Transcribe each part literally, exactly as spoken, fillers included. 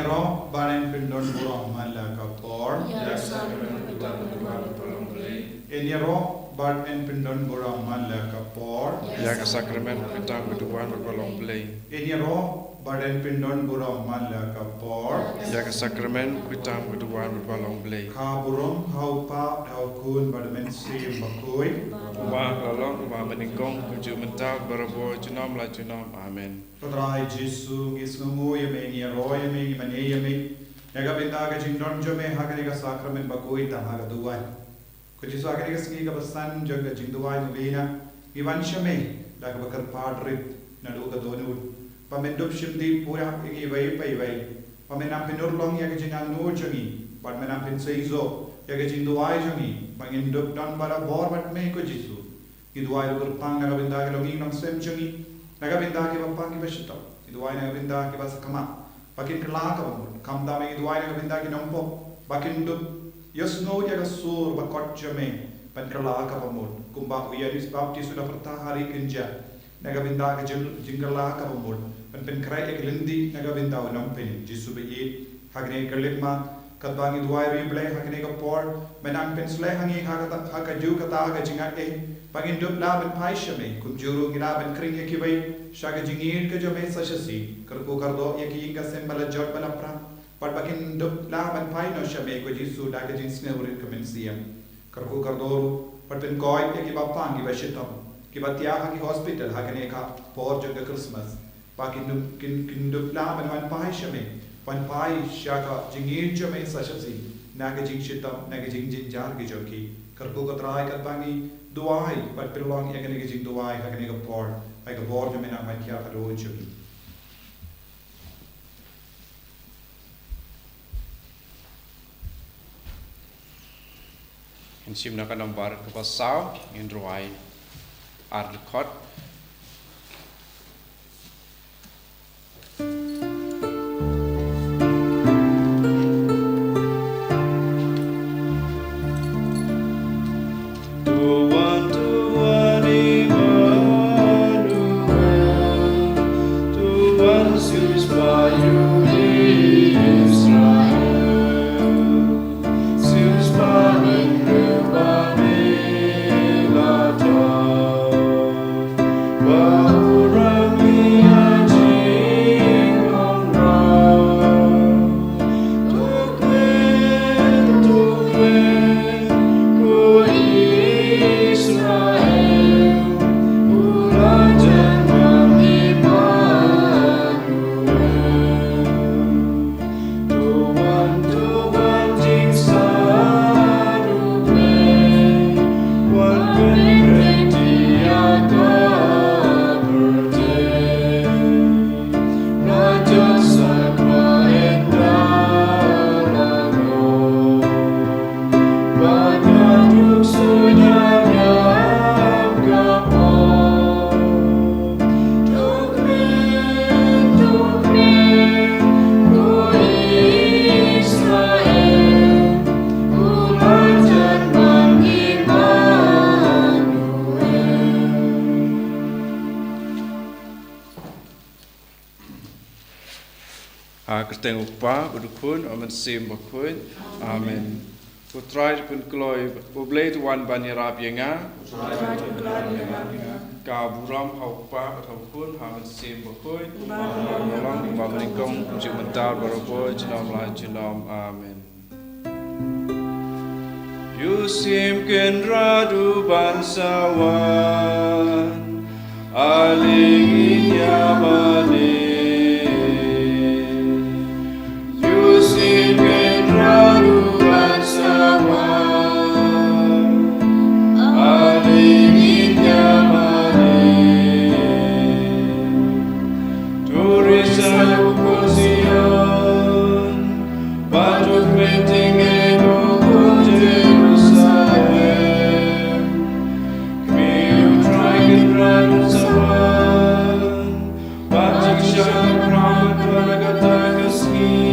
Ïaroh bad yn pyndon burom man la ka por. Ïa ka sakramen pyntang ka duwan ka long Blei. Yn ïaroh bad yn pyndon burom man la ka por. Ïa ka sakramen pyntang ka duwan ka long Blei. Yn ïaroh bad yn pyndon burom man la ka por. Ïa ka sakramen pyntang ka duwan ka long Blei. Ka burom ha u Kpa, ha u Khun bad ha u Mynsiem Bakhuid. Kumba la long, kumba mynnyngkong, kumjuh mynta, barabor, junom la junom. Amen. Ko Trai Jisu, ngi sngewnguh ïa me, ngi ïaroh ïa me, ngi mane ïa me na ka bynta ka jingdon jong me ha kane ka sakramen bakhuid tang ha ka duwai. Ko Jisu, ha kane ka sngi kaba san jong ka jingduwai novena, ngi wan sha me da kaba kyrpad rit naduh ka dohnud, ba men dup shim dih pura ïa ngi iwei pa iwei, ba men nang pynurlong ïa ka jingangnud jong ngi, bad men nang pynseisoh ïa ka jingduwai jong ngi, ba ngin dup don barabor bad me, ko Jisu. Ngi duwai ruh kyrpang na ka bynta ki longïing longsem jong ngi, na ka bynta kiba pang kiba shitom. Ngi duwai na ka bynta kiba sakma, ba kin kylla kaba mut. Khamtam ngi duwai na ka bynta ki nongpop, ba kin dup ïohsngew ïa ka sur ba kot jong me, ban kylla kaba mut. Kumba u Ïoannis Baptist u la pyrta ha ri kynja, na ka bynta ka jing, jingkylla kaba mut, ban pynkhreh ïa ki lynti na ka bynta u Nongpynim Jisu ba ïeit. Ha kane ka khyllipmat, katba ngi duwai ri Blei ha kane ka por, men nang pynshlei ha ngi ha kata, ha kajuh kata ka jingaiei, ba ngin dup lah ban phai sha me, kumjuh ruh ngin lah ban khring ïa kiwei sha ka jingïeit ka jong me sa shisien. Kyrkhu kyrdoh ïa ki ïing ka sem ba la jot ba la pra, bad ba kin dup lah ban phai noh sha me, ko Jisu, da ka jingsngewrit ka mynsiem. Kyrkhu kyrdoh ruh bad pynkoit ïa kiba pang kiba shitom, kiba thiah ha ki hospital ha kane ka por jong ka Christmas, ba kin dup, kin, kin dup lah ban wan phai sha me, wan phai sha ka jingïeit jong me sa shisien, na ka jingshitom, na ka jingjynjar ka jong ki. Kyrkhu, ko Trai, katba ngi duwai bad pynlong ïa kane ka jingduwai ha kane ka por, ai ka bor jong me nang wan thiah halor jong ngi. Ngin shim na ka nombar kaba saw, ngin rwai ar dkhot. Tuhan, Tuhan Immanuel, Tuhan Yesus payun Israel, Yesus payun Rebani Lata. Ha ka kyrteng u Kpa, bad u Khun, bad u Mynsiem Bakhuid. Amen. Ko Trai, pynkloi U Blei, to wan ban ïarap ïa nga. Ka burom ha u Kpa, bad ha u Khun, ha u Mynsiem Bakhuid. Kumba la long, kumba mynnyngkong, kumjuh mynta, barabor, junom la junom. Amen. Ïoh shim Kynrad u ban sa wan, ale ngin ïa mane. Ïoh shim Kynrad u ban sa wan, ale ngin ïa mane. To risa u khun Zion, bad to kmen tyngeh u khun Jerusalem. Kmie, U Trai Kynrad un sa wan, bad jingshah un khraw bad na kata ka sngi.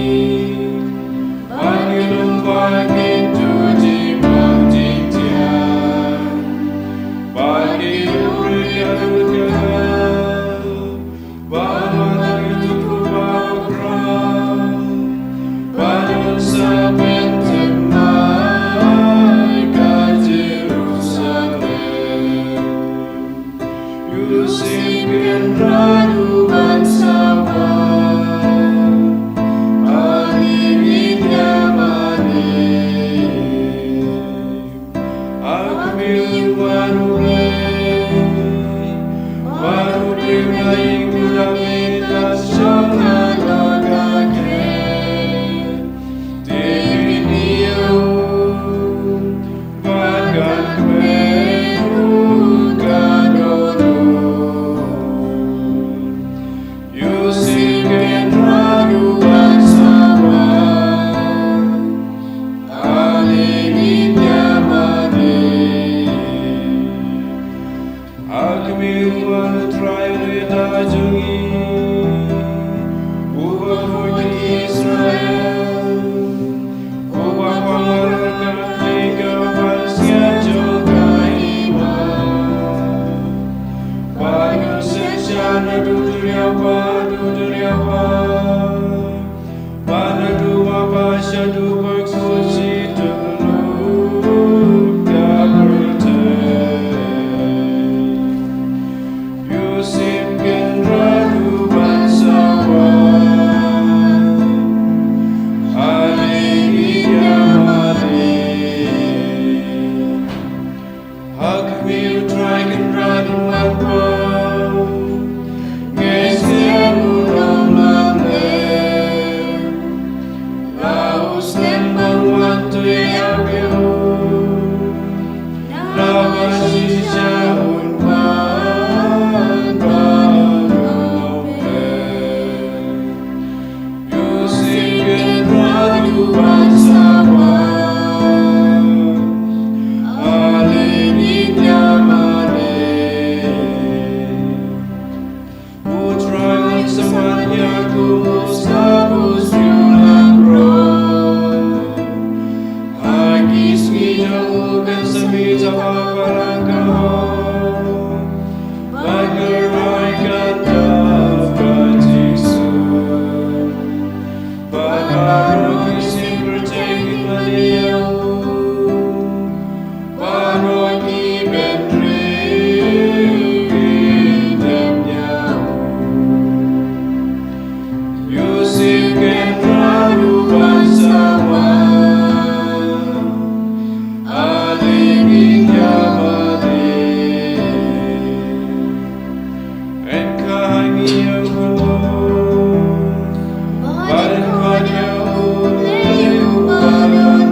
Ban sa wan, ale ngin ïa mane. U Trai un sa wan ïa u, u sa buh sniew langbrot. Ha ki sngi jong u kan sa mih shabar ba la kynhun, bad ka rai kan dap ka jingsuk. Bad baroh ki sien pyrthei kin mane ïa u. Baroh ki bynriew kin dem ïa u. Ïoh sien kynrad u ban sa wan, ale ngin ïa mane. Yn kha ha ngi ïa u Trai, bad yn kha ïa u Blei uba don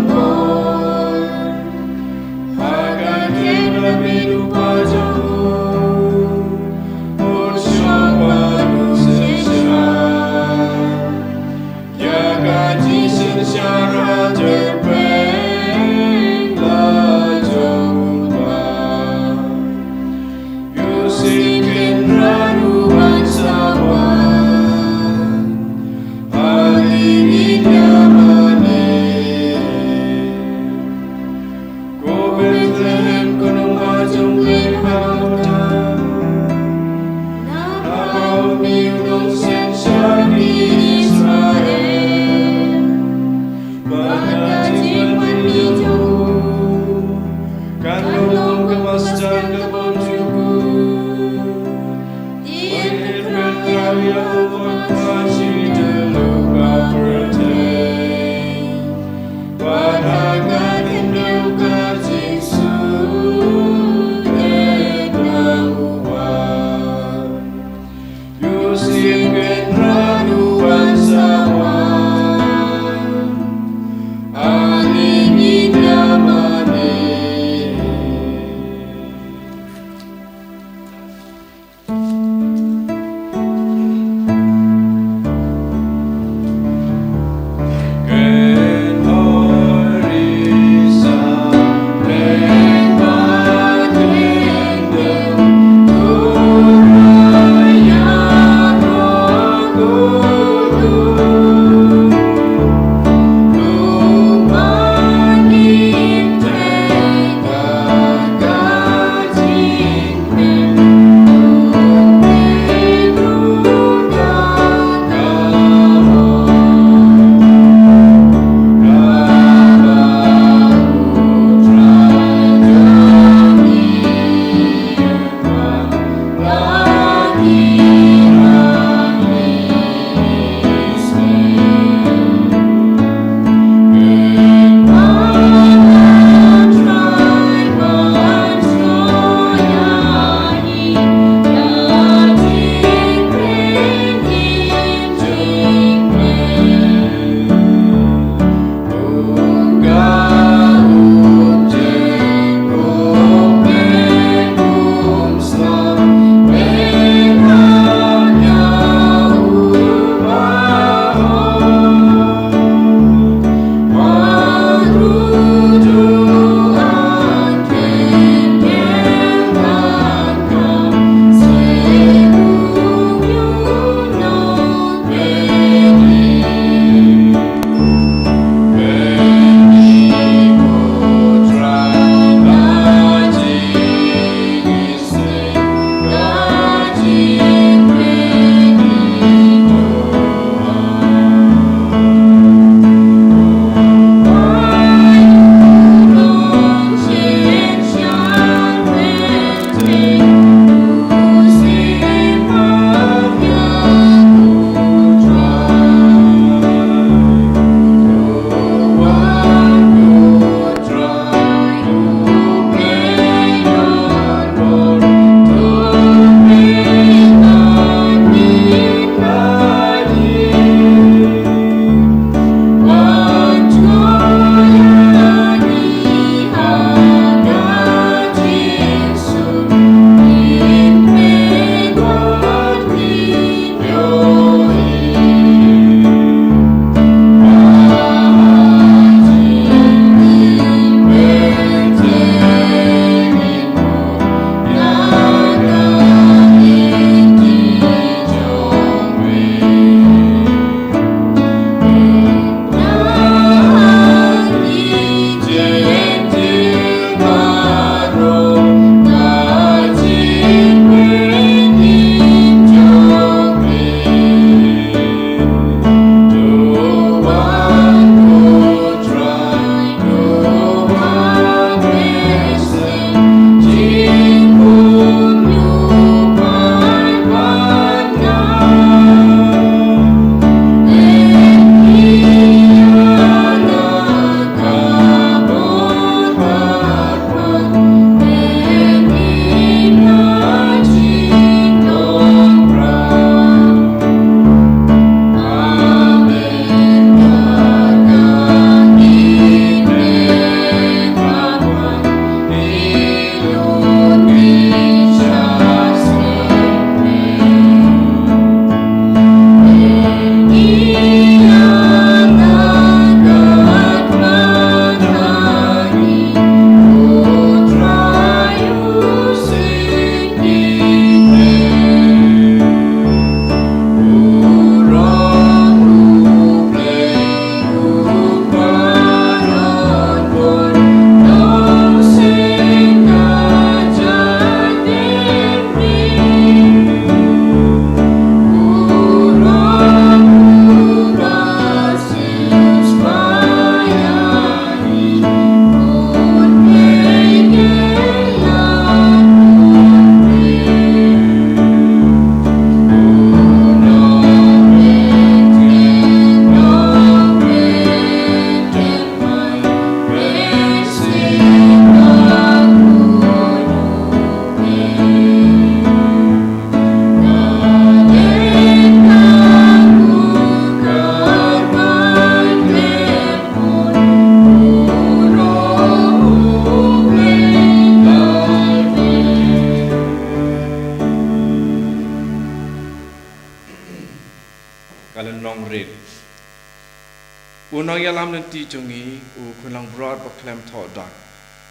U nongïalam lynti jong ngi, u khun langbrot ba khlem thoh dak,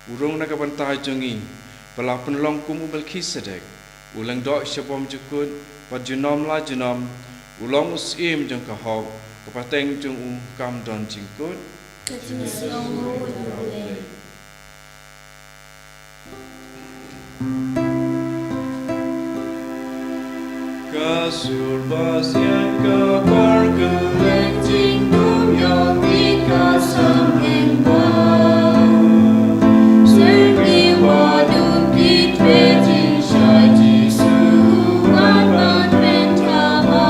u rung na ka bynta jong ngi, ba la pynlong kum u Melkisedek, u lyngdoh sha bymjukut, bad junom la junom, u long u syiem jong ka hok, ka pateng jong u kam don jingkut. Ka jingsngew ruh ïa U Blei. Ka sur basian ka bar kylleng jingdum ïong i ka sameng ba. Syrngi wadum ki twe jingshai Jisu, wat ban pynthaba.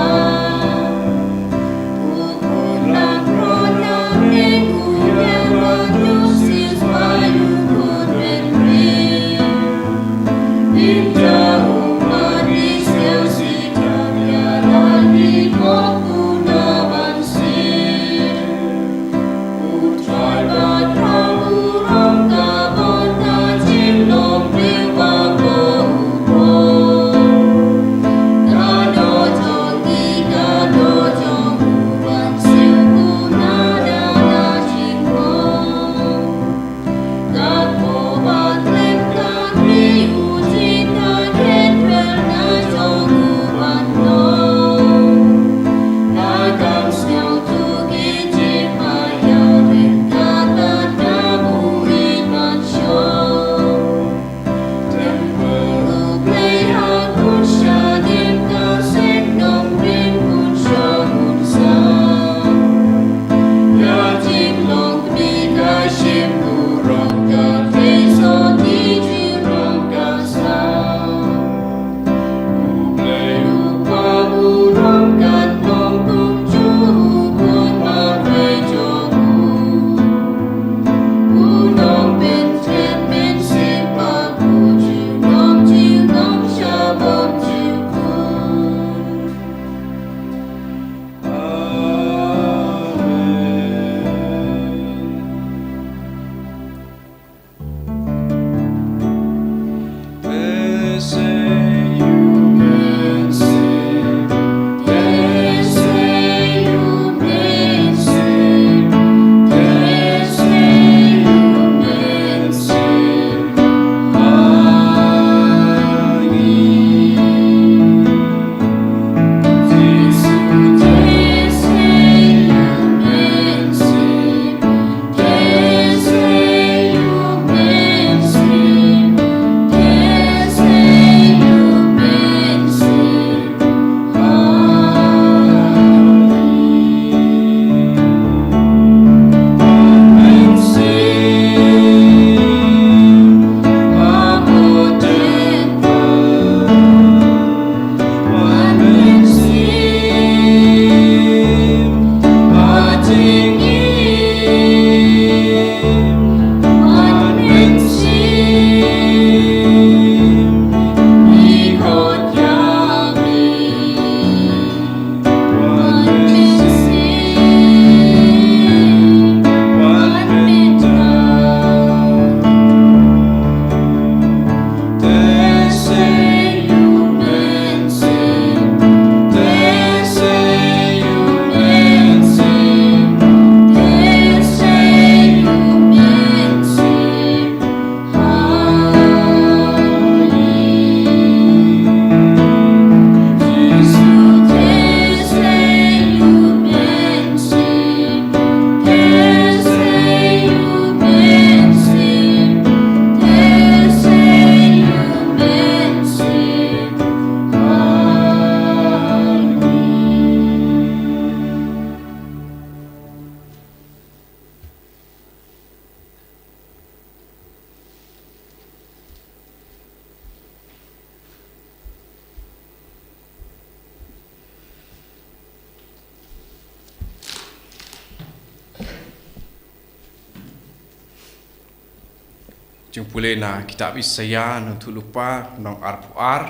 Jingpule na kitab Isaïah, nongthuh lypa, nong arphew ar,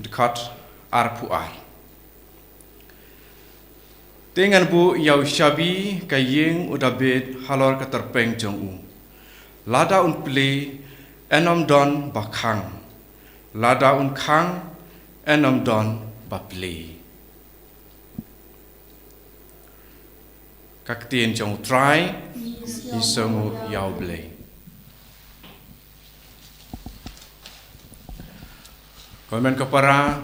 dkhot arphew ar. Te ngan buh ïa u shabi ka ïing u Dabid halor ka tyrpeng jong u. Lada un plie, yn ym don ba khang. Lada un khang, yn ym don ba plie. Ka ktien jong U Trai. Ngi sngewnguh ïa U Blei. Ko hynmen ko para,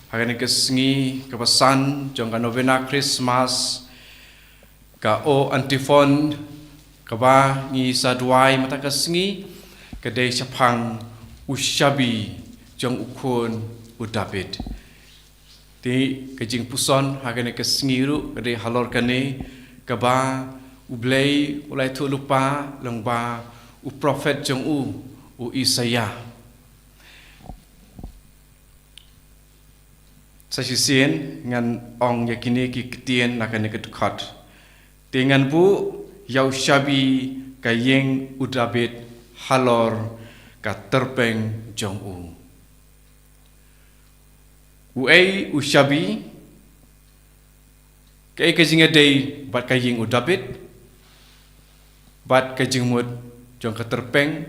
ha kane ka sngi kaba san jong ka novena Christmas, ka O Antiphon kaba ngi sa duwai mynta ka sngi ka dei shaphang u shabi jong u khun u Dabid. Te ka jingpuson ha kane ka sngi ruh ka dei halor kane kaba U Blei u la ïathuh lypa lyngba u prophet jong u, u Isaïah. Sa shisien ngan ong ïa kine ki ktien na kane ka dkhot. Te ngan buh ïa u shabi ka ïing u Dabid halor ka tyrpeng jong u. Uei u shabi? Kaei ka jingïadei bad ka ïing u Dabid, bad ka jingmut jong ka tyrpeng,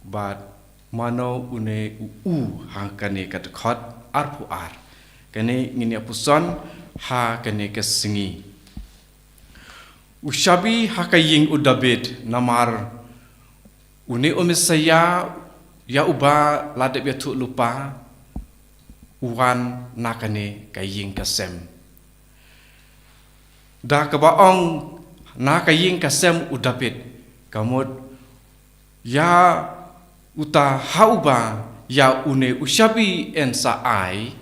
bad mano une u u ha kane ka dkhot arphew ar? Kane ngin ïa puson ha kane ka sngi. U shabi ha ka ïing u Dabid, namar une u Messaïah ïa uba la dep ïathuh lypa u wan na kane ka ïing ka sem. Da kaba ong na ka ïing ka sem u Dabid, ka mut ïa uta ha uba ïa une u shabi yn sa ai,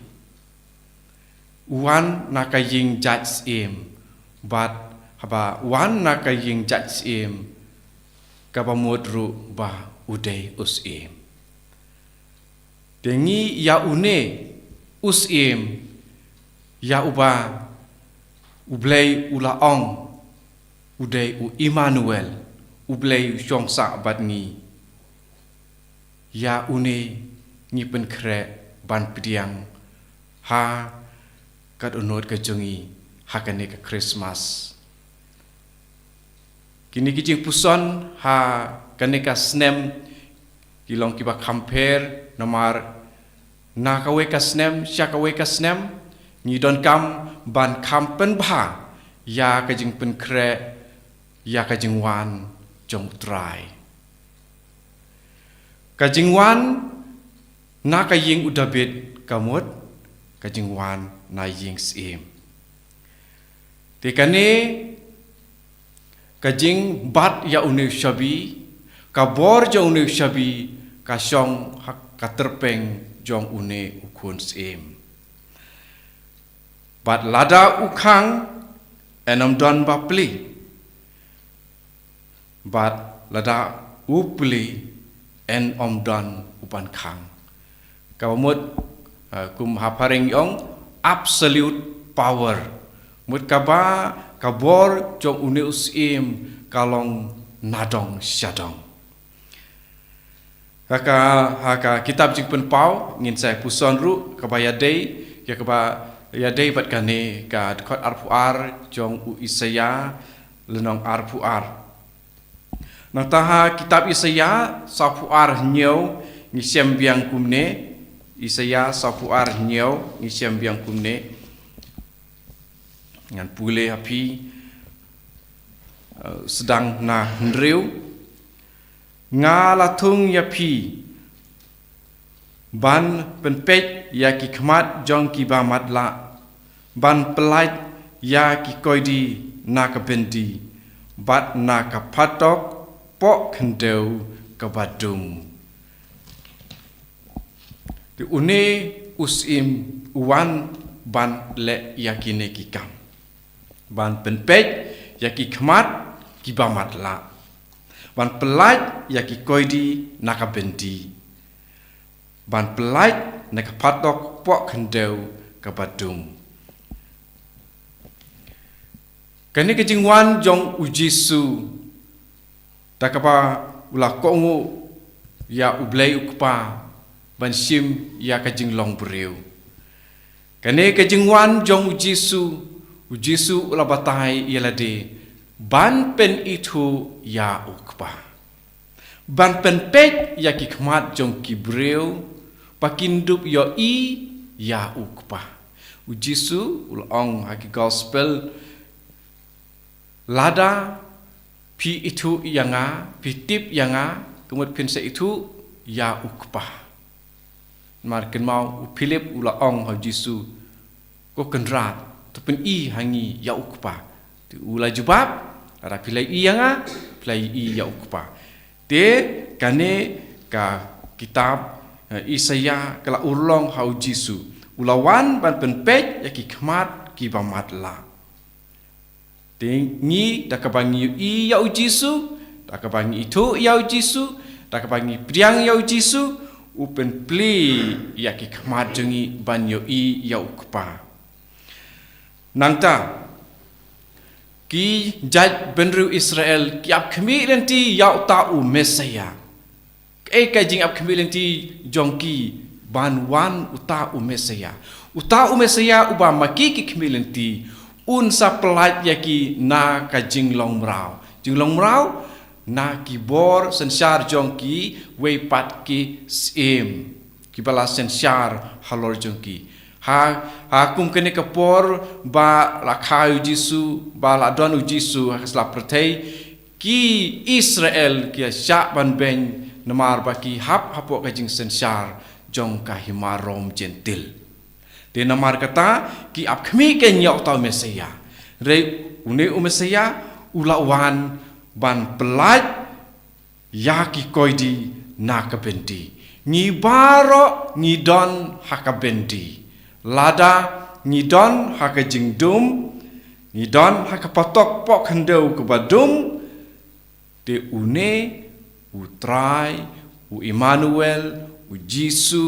u wan na ka ïing jait syiem, bad haba u wan na ka ïing jait syiem, kaba mut ruh ba u dei u syiem. Te ngi ïa une u syiem, ïa uba U Blei u la ong, u dei u Immanuel, U Blei u shong sah bad ngi. Ïa une ngi pynkhreh ban pdiang ha ka dohnud ka jong ngi ha kane ka Christmas. Kine ki jingpuson ha kane ka snem ki long kiba kham pher, namar na kawei ka snem sha kawei ka snem ngi donkam ban kham pynbha ïa ka jingpynkhreh ïa ka jingwan jong U Trai. Ka jingwan na ka ïing u Dabid, ka mut ka jingwan na ïing syiem. Te kane ka jingbat ïa une u shabi, ka bor jong une u shabi, ka shong ha ka tyrpeng jong une u khun syiem. Bad lada u khang, yn ym don ba plie. Bad lada u plie, yn ym don u ban khang. Kaba mut, eh, kum ha phareng ong absolute power. Mut kaba ka bor jong une u syiem ka long nadong shadong. Ha ka, ha ka kitab Jingpynpaw ngin sa puson ruh kaba ïadei, ïa kaba ïadei bad kane ka dkhot arphew ar jong u Isaïah lynnong arphew ar. Nangta ha kitab Isaïah sawphew ar hynñiew ngi shem biang kumne, Isaïah sawphew ar hynñiew ngi shem biang kumne. Ngan pule ha phi, eh, sdang na hynriew. Nga la thung ïa phi ban pynpeit ïa ki khmat jong kiba matlah, ban pyllait ïa ki koidi na ka byndi bad na ka phatok poh khyndew kaba dum. Te une u syiem u wan ban leh ïa kine ki kam. Ban pynpeit ïa ki khmat kiba matlah. Ban pyllait ïa ki koidi na ka byndi. Ban pyllait na ka phatok poh khyndew kaba dum. Kane ka jingwan jong u Jisu, da kaba u la kohnguh ïa U Blei U Kpa ban shim ïa ka jinglong briew. Kane ka jingwan jong u Jisu, u Jisu u la batai ïa lade ban pynithuh ïa U Kpa. Ban pynpeit ïa ki khmat jong ki briew ba kin dup ïohi ïa U Kpa. U Jisu u la ong ha ki gospel, Lada phi ithuh ïa nga, phi tip ïa nga, ka mut phin sa ithuh ïa u Kpa. Namar kynmaw u Philip u la ong ha u Jisu, "Ko Kynrad, to pyni ha ngi ïa u Kpa." Te u la jubab, "Lada phi la ïohi ïa nga, phi la ïohi ïa u Kpa." Te kane ka kitab, eh, Isaïah ka la urlong ha u Jisu. U la wan ban pynpeit ïa ki khmat kiba matlah. Te ngi, da kaba ngi ïohi ïa u Jisu, da kaba ngi ithuh ïa u Jisu, da kaba ngi pdiang ïa u Jisu, u pynplie ïa ki khmat jong ngi ban ïohi ïa u Kpa. Nangta, ki jait bynriew Israel ki ap khmih lynti ïa uta u Messiah. Kaei ka jingap khmih lynti jong ki ban wan uta u Messiah? Uta u Messiah uba ma ki ki khmih lynti, un sa pyllait ïa ki na ka jinglong mraw. Jinglong mraw, na ki bor synshar jong kiwei pat ki syiem kiba la synshar halor jong ki. Ha, ha kum kane ka por ba la kha u Jisu, ba la don u Jisu ha ka sla pyrthei, ki Israel ki ïa shah ban beiñ namar ba ki hap hapoh ka jingsynshar jong ka hima Rom Jentil. Te namar kata ki ap khmih kein ïa uta u Messiah. Hynrei une u Messiah u la wan ban pyllait ïa ki koidi na ka byndi. Ngi baroh ngi don ha ka byndi. Lada ngi don ha ka jingdum, ngi don ha ka patok pohkhyndew kaba dum, te une u Trai, u Immanuel, u Jisu,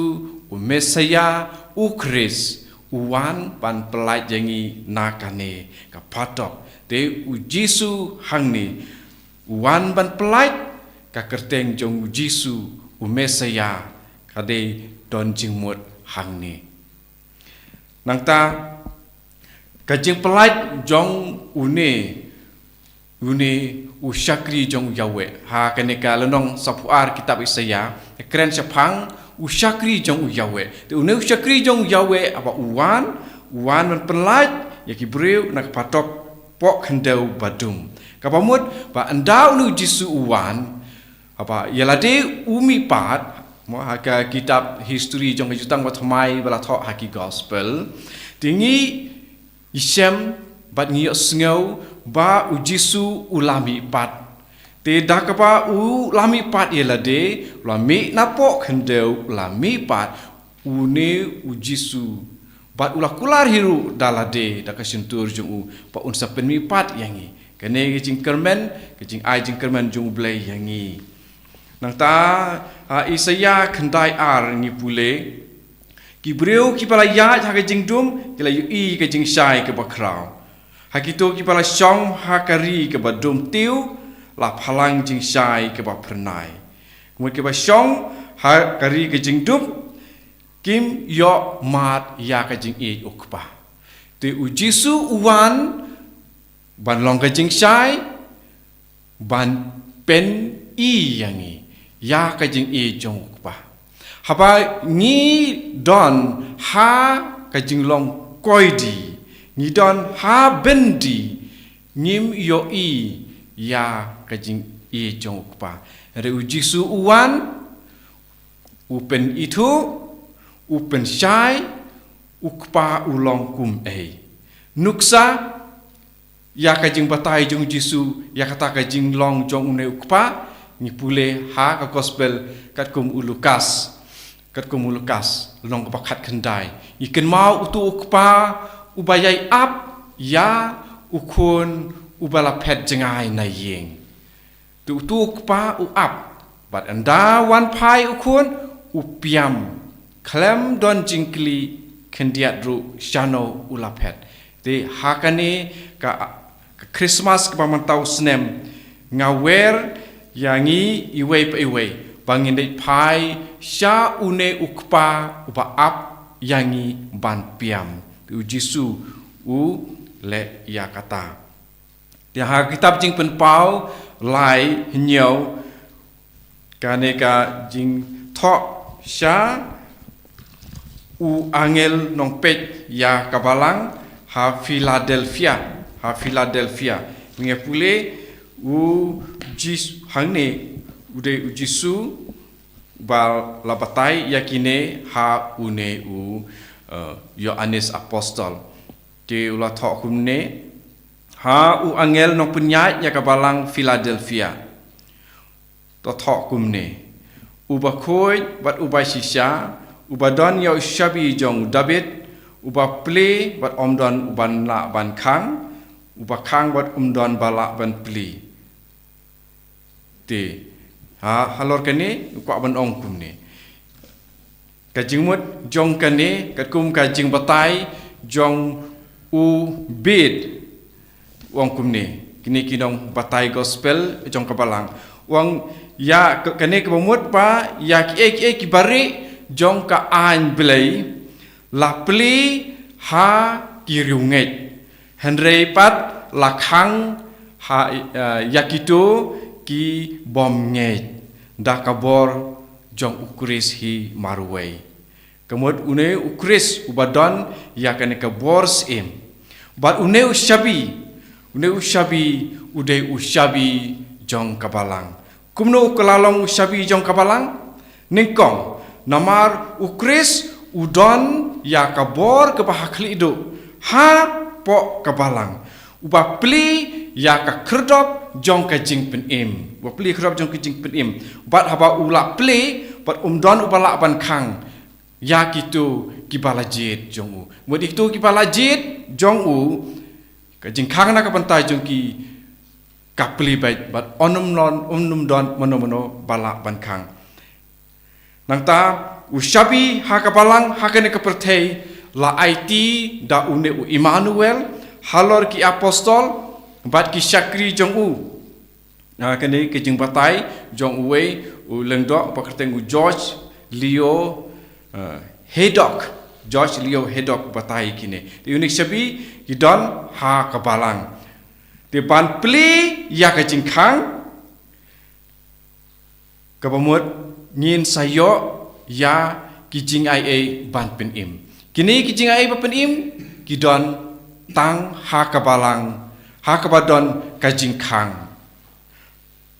u Messiah, u Khrist, u wan ban pyllait ïa ngi na kane ka patok. Te u Jisu hangne u wan ban pyllait, ka kyrteng jong u Jisu u Messiah ka dei don jingmut hangne. Nangta ka jingpyllait jong une, une u shakri jong u Yahweh. Ha kane ka lynnong saphew ar kitab Isaïah, ka kren shaphang u shakri jong u Yahweh. Te une u shakri jong u Yahweh haba u wan, u wan ban pyllait ïa ki briew na ka patok pohkhyndew ba dum. Kaba mut ba ynda une u Jisu u wan, haba ïa lade u mihpat, mo, ha ka kitab history jong ka Jutang Bathymmai ba la thoh ha ki gospel, te ngi ïashem bad ngi ïohsngew ba u Jisu u la mihpat. Te da kaba u la mihpat ïa lade, u la mih na pohkhyndew, u la mihpat, une u Jisu. Bad u la kular hi ruh da lade, da ka shyntur jong u, ba un sa pynmihpat ïa ngi. Kane ka jingkyrmen, ka jingai jingkyrmen jong u Blei ïa ngi. Nangta, ha Isaïah khyndai ar ngi pule, ki briew kiba la ïaid ha ka jingdum, ki la ïohi ka jingshai kaba khraw. Ha kito kiba la shong ha ka ri kaba dum tiew, la phalang jingshai kaba phyrnai. Kumta kiba shong ha ka ri ka jingdum, kim ïoh mad ïa ka jingïeit u Kpa. Te u Jisu u wan ban long ka jingshai, ban pyni ïa ngi ïa ka jingïeit jong u Kpa. Haba ngi don ha ka jinglong koidi, ngi don ha byndi, ngim ïohi ïa ka jingïeit jong u Kpa. Hynrei u Jisu u wan, u pynithuh, u pynshai, u Kpa u long kumei. Nuksa ïa ka jingbatai jong u Jisu ïa kata ka jinglong jong une u Kpa, ngi pule ha ka gospel katkum u Lukas. Katkum u Lukas, lynnong kaba khatkhyndai, ngi kynmaw uto u Kpa uba ïai ap ïa u khun uba la phet jngai na ïing. Te uto u Kpa u ap, bad ynda wan phai u khun, u piam, khlem don jingkylli khyndiat ruh shano u la phet. Te ha kane ka, ka Christmas kaba mynta u snem, nga wer ïa ngi iwei pa iwei ba ngin leit phai sha une u Kpa uba ap ïa ngi ban piam. Te u Jisu u leh ïa kata. Te ha ka kitab Jingpynpaw lai hynñiew, kane ka jingthoh sha u angel nongpeit ïa ka balang ha Philadelphia, ha Philadelphia. Ngi pule u Jis hangne u dei u Jisu ba la batai ïa kine ha une u uh, Ïoannis Apostol. Te u la thoh kumne ha u angel nongpynïaid ïa ka balang Philadelphia. To thoh kumne. Uba khuid bad uba shisha, uba don ïa u shabi jong u David, uba plie bad um don uban lah ban khang, uba khang bad um don ba lah ban plie. Te ha halor kane u kwah ban ong kumne. Ka jingmut jong kane katkum ka jingbatai jong u bit. Ong kumne, kine ki nongbatai gospel jong ka balang. Ong ïa kane kaba mut ba ïa kiei kiei ki bari jong ka aiñ Blei la plie ha ki riewngeit. Hynrei pat la khang ha ïa kito ki bym ngeit da ka bor jong u Khrist hi marwei. Ka mut une u Khrist uba don ïa kane ka bor syiem. Bad une u shabi, une u shabi u dei u shabi jong ka balang. Kumno u ka la long u shabi jong ka balang? Nyngkong, namar u Khrist u don ïa ka bor kaba ha khlieh duh hapoh ka balang. Uba plie ïa ka khyrdop jong ka jingpynim. Uba plie khyrdop jong ka jingpynim. Bad haba u la plie bad um don uba lah ban khang ïa kito kiba la jied jong u. Mut ïa kito kiba la jied jong u, ka jingkhang na ka bynta jong ki ka plie beit bad um nym don, um nym don mano mano ba lah ban khang. Nangta u shabi ha ka balang ha kane ka pyrthei la aiti da une u Immanuel halor ki apostol bad ki shakri jong u. Ah, kane ka jingbatai jong uwei u lyngdoh ba kyrteng u George Leo, ah, Haydock. George Leo Haydock batai kine. Te une u shabi ki don ha ka balang. Te ban plie ïa ka jingkhang kaba mut ngin sa ïoh ïa ki jingaiei ban pynim. Kine ki jingaiei ban pynim ki don tang ha ka balang, ha kaba don ka jingkhang.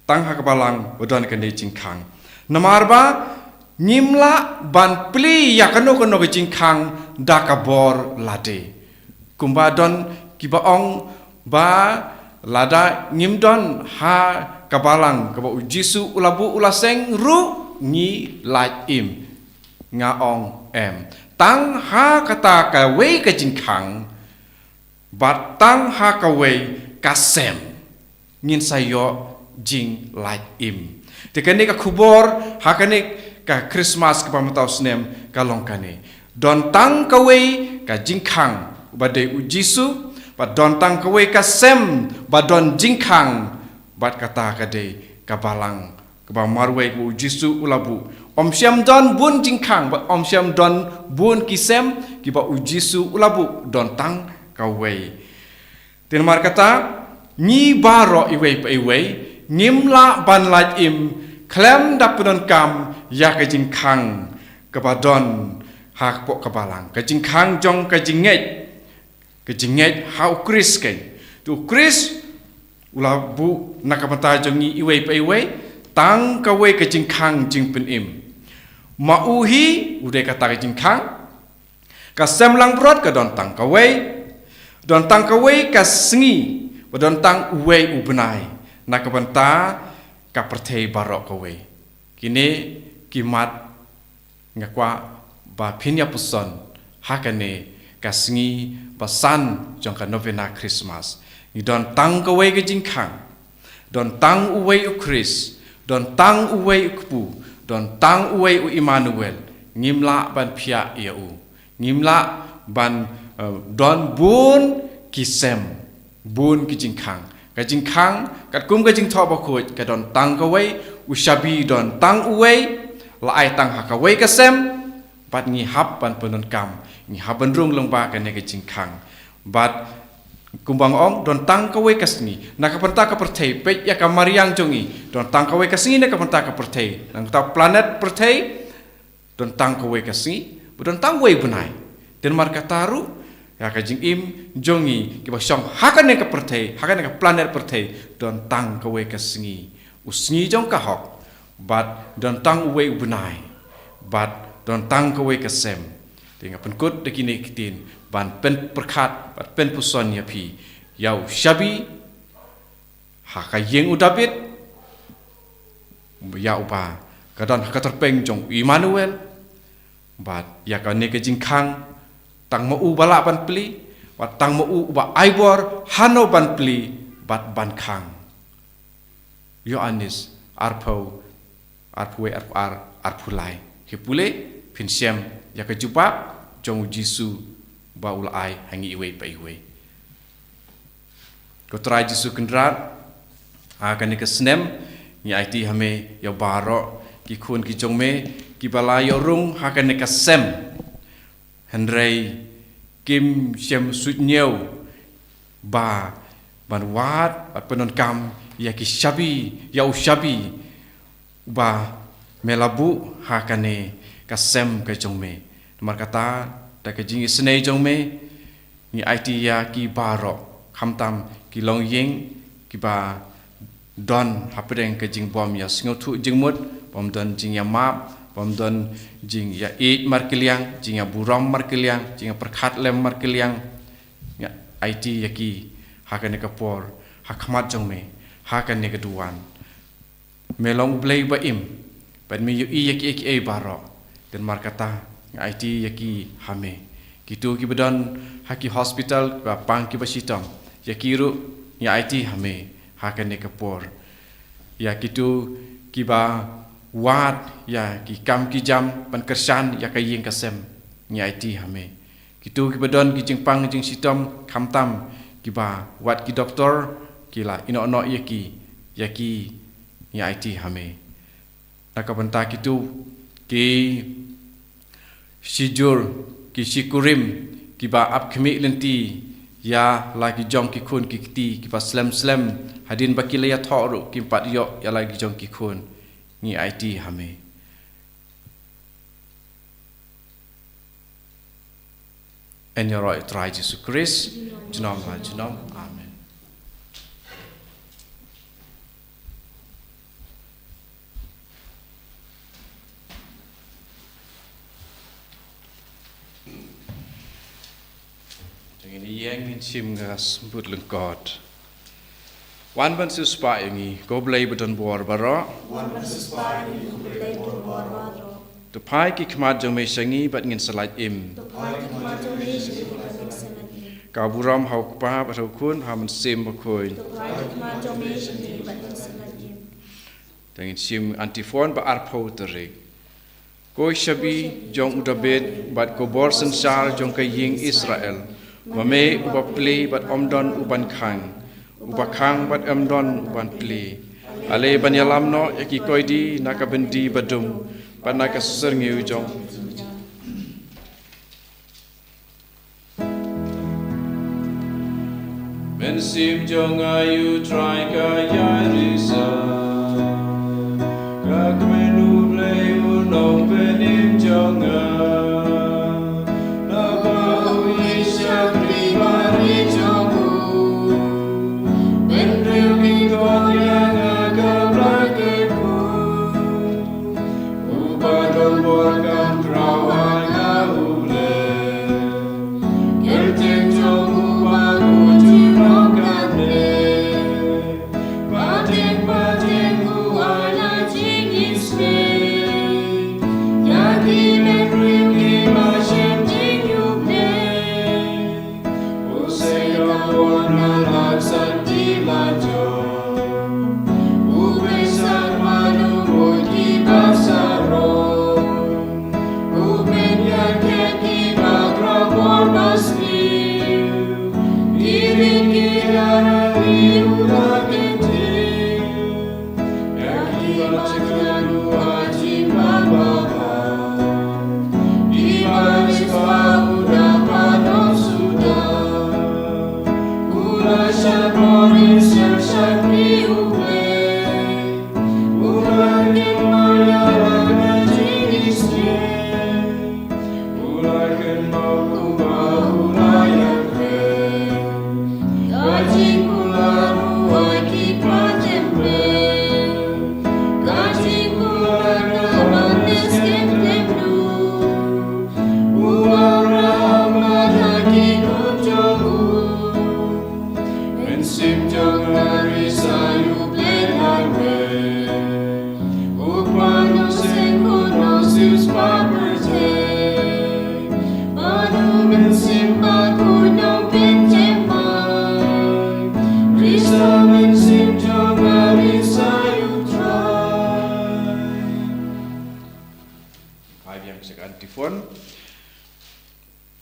Tang ha ka balang ba don kane jingkhang. Namar ba ngim lah ban plie ïa kano kano ka jingkhang da ka bor lade. Kumba don kiba ong ba lada ngim don ha ka balang kaba u Jisu u la buh u la seng ruh ngi lait im. Nga ong em. Tang ha kata kawei ka jingkhang bad tang ha kawei ka sem ngin sa ïoh jinglait im. Te kane ka khubor ha kane ka Christmas kaba mynta u snem ka long kane. Don tang kawei ka jingkhang ba dei u Jisu, bad don tang kawei ka sem ba don jingkhang, bad kata ka dei ka balang kaba marwei kaba u Jisu u la buh. Ym shym don bun jingkhang bad ym shym don bun ki sem kiba u Jisu u la buh, don tang kawei. Te namar kata, ngi baroh iwei pa iwei ngim lah ban lait im khlem da pyndonkam ïa ka jingkhang kaba don hapoh ka balang, ka jingkhang jong ka jingngeit, ka jingngeit ha u Khrist keiñ. Te u Khrist u la buh na ka bynta jong ngi iwei pa iwei tang kawei ka jingkhang jingpynim. Ma u hi u dei kata ka jingkhang. Ka sem langbrot ka don tang kawei, don tang kawei ka sngi, bad don tang uwei u bnai na ka bynta ka pyrthei baroh kawei. Kine ki mat nga kwah ba phin ïa puson ha kane ka sngi ba san jong ka novena Christmas. Ngi don tang kawei ka jingkhang. Don tang uwei u Khrist, don tang uwei u kpu, don tang uwei u Immanuel. Ngim lah ban phiah ïa u. Ngim lah ban, eh, don bun ki sem, bun ki jingkhang. Ka jingkhang katkum ka jingthoh bakhuid ka don tang kawei, u shabi don tang uwei, la ai tang ha kawei ka sem, bad ngi hap ban pyndonkam, ngi hap ban rung lyngba kane ka jingkhang. Bad kumba nga ong, don tang kawei ka sngi na ka bynta ka pyrthei, peit ïa ka mariang jong ngi, don tang kawei ka sngi na ka bynta ka pyrthei, nangta planet pyrthei, don tang kawei ka sngi, bad don tang uwei u bnai. Te namar kata ruh, Ïa ka jingim jong ngi kiba shong ha kane ka pyrthei, ha kane ka planet pyrthei, don tang kawei ka sngi. U sngi jong ka hok, bad don tang uwei u bnai, bad don tang kawei ka sem. Te nga pynkut da kine ki ktien, ban pynpyrkhat, bad pynpuson ïa phi. Ïa u shabi, ha ka ïing u Dabid, ïa uba ka don ha ka tyrpeng jong u Immanuel, bad ïa kane ka jingkhang, tang ma u ba lah ban plie, bad tang ma u uba ai bor hano ban plie, bad ban khang. Ïoannis, arphew, arphew wei, arphew ar, arphew lai. Hei pule, phin shem ïa ka jubab jong u Jisu ba u la ai ha ngi iwei pa iwei. Ko Trai Jisu Kynrad, ha kane ka snem, ngi aiti ha me ïa baroh ki khun ki jong me, kiba la ïoh rung ha kane ka sem. Hynrei kim shym suidñiew ba ban wad, ban pyndonkam ïa ki shabi, ïa u shabi uba me la buh ha kane ka sem ka jong me. Namar kata, da ka jingisynei jong me, ngi aiti ïa ki baroh, khamtam ki longïing, kiba don hapdeng ka jingbym ïa sngewthuh jingmut, bym don jingïamap, bym don jingïaieit markylliang, jingïaburom markylliang, jingïapyrkhat lem markylliang. Nga aiti ïa ki ha kane ka por, ha khmat jong me, ha kane ka duwan. Me long U Blei ba im, bad me ïohi ïa kiei kiei baroh. Te namar kata, nga aiti ïa ki ha me. Kito kiba don ha ki hospital, kiba pang kiba shitom, ïa ki ruh nga aiti ha me, ha kane ka por. Ïa kito kiba wad ïa ki kam ki jam ban kyrshan ïa ka ïing ka sem, nga aiti ha me. Kito kiba don ki jingpang jingshitom, khamtam kiba wad ki doktor, ki la ïehnoh noh ïa ki, ïa ki nga aiti ha me. Na ka bynta kito ki shijur, ki shikurim, kiba ap khmih lynti ïa la ki jong ki khun ki kti, kiba slem slem hadien ba ki la ïathoh ruh kim pat ïoh ïa la ki jong ki khun, nga aiti ha me. Yn ïaroh ïa U Trai Jisu Khrist junom la junom. Amen. Te ngin ïeng, ngin shim ka symbood lyngkot. Wan ban siewspah ïa ngi, ko Blei ba don bor baroh. Wan ban siewspah ïa ngi, ko Blei ba don bor baroh. To phai ki khmat jong me sha ngi bad ngin sa lait im. To phai ki khmat jong me sha ngi bad ngin sa lait im. Ka burom ha U Kpa bad ha U Khun, ha U Mynsiem Bakhuid. To phai ki khmat jong me sha ngi bad ngin sa lait im. Te ngin shim antiphon ba arphew tarik. Ko shabi jong u Dabid bad ko bor synshar jong ka ïing Israel, ma me uba plie bad ym don u ban khang, uba khang bad ym don u ban plie. Ale ban ïalam noh ïa ki koidi na ka byndi badum bad na ka syrngiew jong Mynsiem jong nga, U Trai, ka ïai risa. Ka kmen U Blei u nongpynim jong nga. Naba u ïeit shakri bad ri jong u. Bynriew ki khot ïa nga, ka Blei kyrkhu. Uba don bor kan khraw ha nga U Blei. Kyrteng jong u ba u ju long kan leh. Ba dei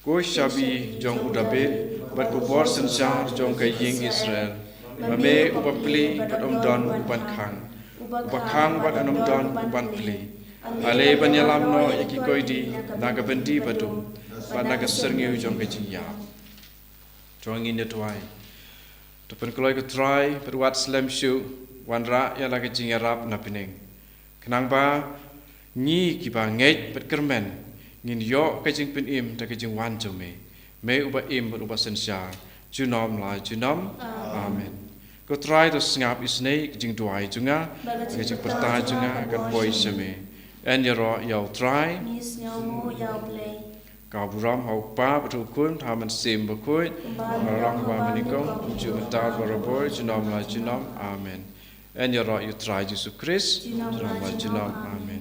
Ko shabi jong u Dabid, bad ko bor synshar jong ka ïing Israel, ma me uba plie bad ym don u ban khang, uba khang bad ym don u ban plie. Ale ban ïalam noh ïa ki koidi na ka byndi badum bad na ka syrngiew jong ka jingïap. To ngin ïa duwai. To pynkloi ko Trai, bad wat slem shuh, wanrah ïa la ka jingïarap na bneng. Khnang ba ngi kiba ngeit bad kyrmen ngin ïoh ka jingpynim da ka jingwan jong me. Me uba im bad uba synshar, junom la junom. Amen. Ko Trai to sngap isynei ka jingduwai jong nga, ka jingpyrta jong nga kan poi sha me. Yn ïaroh ïa u Trai. Ngi sngew nguh ïa u Blei. Ka burom ha u Kpa bad ha u Khun bad ha u Mynsiem Bakhuid. Kumba la long, kumba mynnyngkong, kumjuh mynta, barabor, junom la junom. Amen. Yn ïaroh ïa u Trai Jisu Khrist. Junom la junom. Amen.